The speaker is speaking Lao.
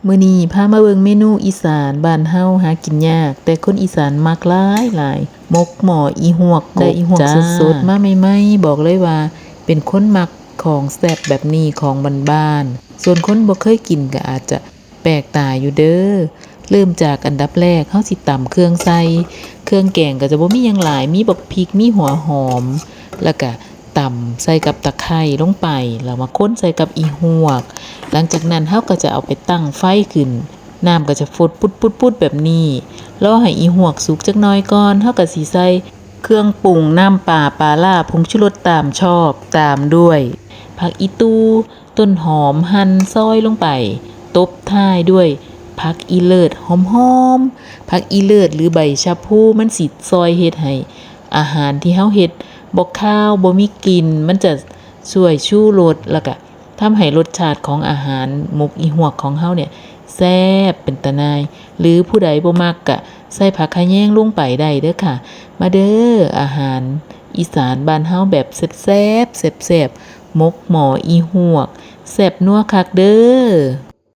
ມື້ນີ້ພາມາເບິ່ງເມນູອີສານບ້ານເຮົາຫາກິນຍາກ ແຕ່ຄົນອີສານມັກຫຼາຍໆ ໝົກໝໍ້ອີຫວກ ໄດ້ອີຫວກສົດໆ ມາໃໝ່ໆ ບອກເລີຍວ່າເປັນຄົນມັກຂອງແຊບແບບນີ້ ຂອງບ້ານໆ ສ່ວນຄົນບໍ່ເຄີຍກິນກໍອາດຈະແປກຕາຢູ່ເດີ. ເລີ່ມຈາກອັນດັບແລກ ເຮົາຊິຕຳເຄື່ອງໃສ່ ເຄື່ອງແກງກໍຈະບໍ່ມີຫຍັງຫຼາຍ ມີບັກພິກ ມີຫົວຫອມ ແລ້ວກະ ຕຳໃສ່ກັບຕະໄຄລົງໄປ ແລ້ວມາຄົນໃສ່ກັບອີຫວກ. ຫຼັງຈາກນັ້ນເຮົາກໍຈະເອົາໄປຕັ້ງໄຟຂຶ້ນ ນ້ຳກໍຈະຟົດປຸດໆໆແບບນີ້ ລໍໃຫ້ອີຫວກສຸກຈັກໜ້ອຍກ່ອນ ເຮົາກໍຊິໃສ່ເຄື່ອງປຸງ ນ້ຳປາ ປາຫຼ້າ ຜົງຊູລົດຕາມຊອບ ຕາມດ້ວຍຜັກອີຕູ ຕົ້ນຫອມ ຫັ່ນຊອຍລົງໄປ ຕົບທ້າຍດ້ວຍຜັກອີເລີດຫອມໆ ຜັກອີເລີດ ຫຼື ໃບຊະພູ ມັນຊິຊ່ອຍເຮັດໃຫ້ ອາຫານທີ່ເຮົາເຮັດບໍ່ຄາວ ບໍ່ມີກິ່ນ ມັນຈະຊ່ວຍຊູລົດ ແລ້ວກະທຳໃຫ້ລົດຊາດຂອງອາຫານໝົກອີຫວກຂອງເຮົາເນ່ຍແຊບເປັນຕາໜ່າຍ ຫຼື ຜູ້ໃດບໍ່ມັກກະໃສ່ຜັກຂະແຍງລົງໄປໄດ້ເດີຄ່ະ. ມາເດີ ອາຫານອີສານບ້ານເຮົາແບບແຊບໆ ແຊບໆ ໝົກໝໍ້ອີຫວກ ແຊບນົວຄັກເດີ.